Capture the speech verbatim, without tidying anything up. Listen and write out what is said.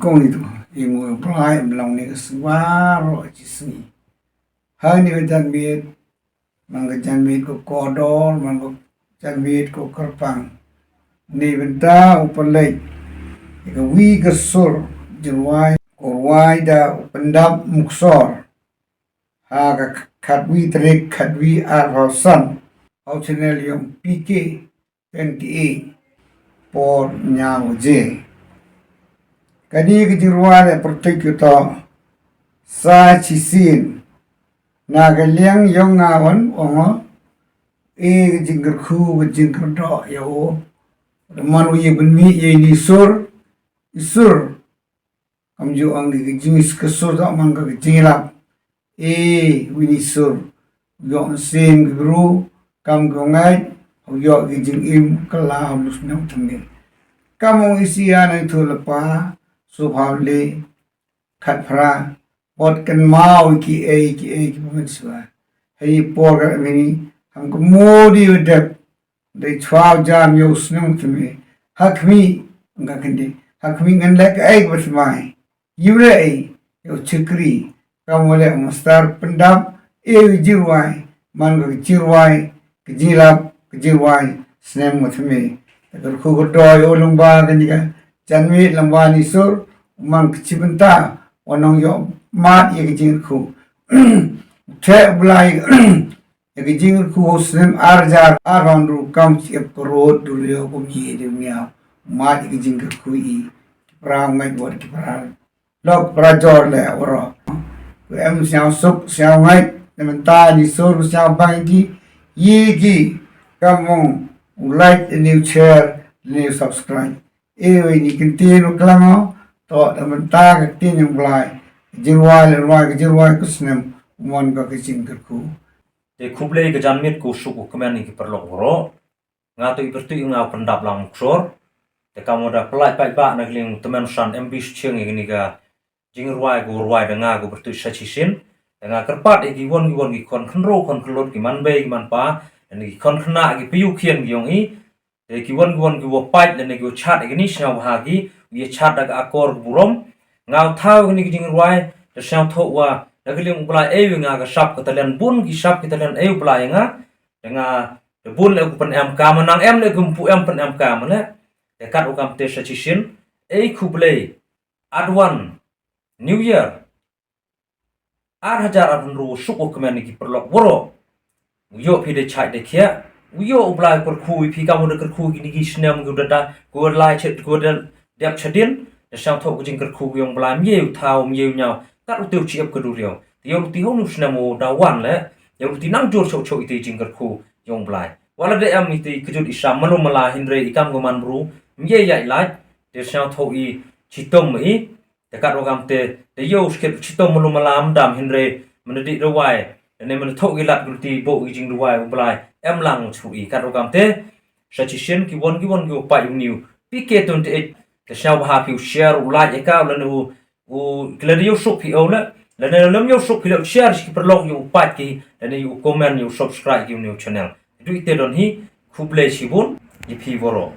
Kong itu, i mu plai em long ni ka swa ro chi sngi. Hai ni ka jan miet, man ka jan miet ko kodor, man ka jan miet ko kerpang. Ni bynta u pelek, i ka wi ka sur, jirwai, ko rwai da u pendap muksor. Ha ka khatwi tarik, khatwi ar hausan. Hau channel yong P K, twenty-eight por nyaw je. Kani ka jingrwai le pertik yuto sa chisin. Na ka liang yong nga wan ongo e ka jingkyrkhu ka jingkyrdoh ya o. Man u ye benmi ye ni sur, sur. Kam ju ang ka jingis ka sur da man ka jingilap. E, wini sur. Yok sim ki bru, kam ko ngai, yok ki jingim, kala ham lus nyam tangil. Kam ong isi ya nang tu lepa, so phaw le, khat phra, bot kan mau ki e, ki e, ki pun swa. Hei por ka mini, ham ko modi wedep, dei chwa jam yo snung tumi. Hakmi, nga kende, hakmi ngan lek e, bat mai. Yure e, yo chikri, kam wale mastar pendap, e jirwai, man ka jirwai, ka jilap, ka jirwai, snem matme. Takar ku ko doi o lungba ka nika, janmi lungba ni sur, man ka chibenta, wanong yo mat ye ka jingkhu. Te blai, ye ka jingkhu ho snem arjar, aron ru kam chiep ko rot du leo ko mi de miao. Mat ye ka jingkhu i, ki pra ngai bot ki pra lok pra jor le oro. Ku em siaw suk, siaw ngai, ne menta ni sur, siaw bang ki, ye ki, kam mong, u like, ne u share, ne u subscribe. E we ni kinti no klang o, to da menta ka tin yang blai. Jirwai le rwai, ka jirwai ku snem, mon ka ka jingkhu. Te khublei ka janmiet ku suk u kmen ni ki perlok bro. Nga tu i pertu i nga pendap lang muksor. Te kamu da pelai pai ba na gling temen san M B Schiang i ni ka jingrwai ku rwai da nga ku pertu sa chisin. Da nga kerpat i ki won ki won ki kon khenro kon khelot ki man bei ki man pa. Dan ki kon khena ki piu khian ki yong i. Te ki won ki won ki wa pait dan ki wa chat i ni sngau ha ki. Ye chat da ka akor ku burom. Nga u thau ni ki jingrwai. Da sngau thok wa da gling u blai e nga ka sap ka talen bun ki sap ki talen e u blai nga. Da nga da bun le ku pen em ka manang em le ku pu em pen em ka mane. Te kat u kam te sa chisin. E khublei. Adwan New Year. Ar hajar ar hynru suk u kmen ki perlok bro. U yo phi de chai de khia. U yo u blai kyrkhu phi kam u de kyrkhu ki ni ki snem ku da da ku lai chet ku da dep chadin. Da sang thok ku jing kyrkhu ku yong blai mye u thau mye u nyau. Kat u te u chi ep ka du riau. Te yo u ti hong u snem u da wan le. Yo u ti nang jor chok chok i te jing kyrkhu yong blai. Wala de em i te kejut i sam malu mala hindre i kam ku man bru. Mye ya i lai. Te sang thok i chitom i. Te kat wa kam te, te yo skit chitom malu mala am dam hindre, mene di rewai, ne mene thok i lat gulti bo i jing rewai u blai, em lang chu i kat wa kam te, sa chi shin ki won ki won ki wa pa yung niu, P K twenty-eight, te sha wa ha phi u share u like e ka, u lane u, u, ki lane yo suk phi o le, lane lem yo suk phi le u share shi ki perlok yo u pat ki, lane yo u comment yo u subscribe ki u niu channel. Du i te don hi, khublei shibun, i phi woro.